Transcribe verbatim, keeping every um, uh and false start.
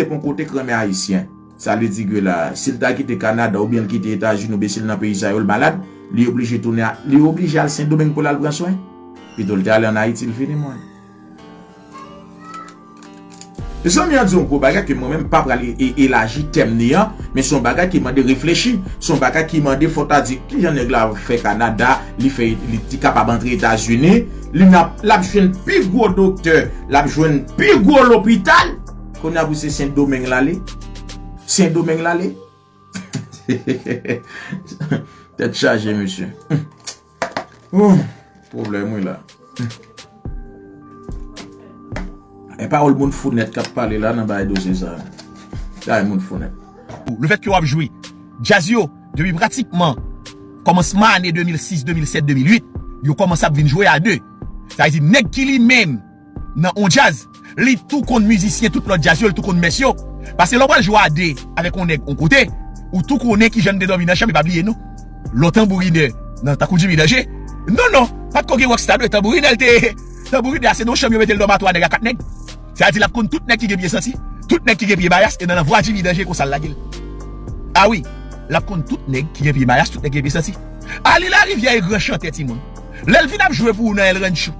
Yon kote k renmen Ayisyen. Sa vle di ke la, si l ta kite Kanada oubyen l kite Etazini oubyen si l nan peyi sa yo, l malad, li oblije tounen a, li oblije al Sendomeng pou l al pran swen. Pito l te ale ann Ayiti, l fini mòn. Mezanmi, an di yon gwo bagay ke mwen menm m pa pral e- e- elaji tèm ni an, men se yon bagay ki mande reflechi, se yon bagay ki mande fò ta di, kijan nèg la fè Kanada, li fè, li, li kapab antre Etazini, li n ap, l ap jwenn pi gwo doktè, l ap jwenn pi gwo lopital, kounye a pou se Sendomeng l ale. Sendomeng l ale. Tèt chaje, mesye. Oh, pwoblèm, wi, la. E pawòl moun fou nèt k ap pale la nan bagay dosye sa. Bagay moun fou nèt. Lefètke w ap jwe djaz yo depi pratikman kòmansman ane de mil sis, de mil sèt, de mil uit, yo kòmanse ap vin jwe a de. Sa vle di, nèg ki li menm nan on djaz, li tou konn mizisyen tout lòt djaz yo, li tou konn mès yo. Paske lè w pral jwe a de avèk on nèg on kote, ou tou konnen kijan n te dòmi nan chanm, e pa bliye non. Lè w tanbourinè nan tankou Jimmy Danje. Non, non, pa t ko gen rockstar, non, tanbourinè l te, tanbourinè a se nan yon chanm yo mete l dòmi a twa nèg, a kat nèg. Sa vle di l ap konn tout nèg ki gen pye santi, tout nèg ki gen pye mayas, e nan, nan vwa Jimmy Danje konsa l lage l. A wi, l ap konn tout nèg ki gen pye mayas, tout nèg ki gen pye santi. Ali Larivière e gran chantè, timoun. Lè l vin ap jwe pou ou nan El Rancho,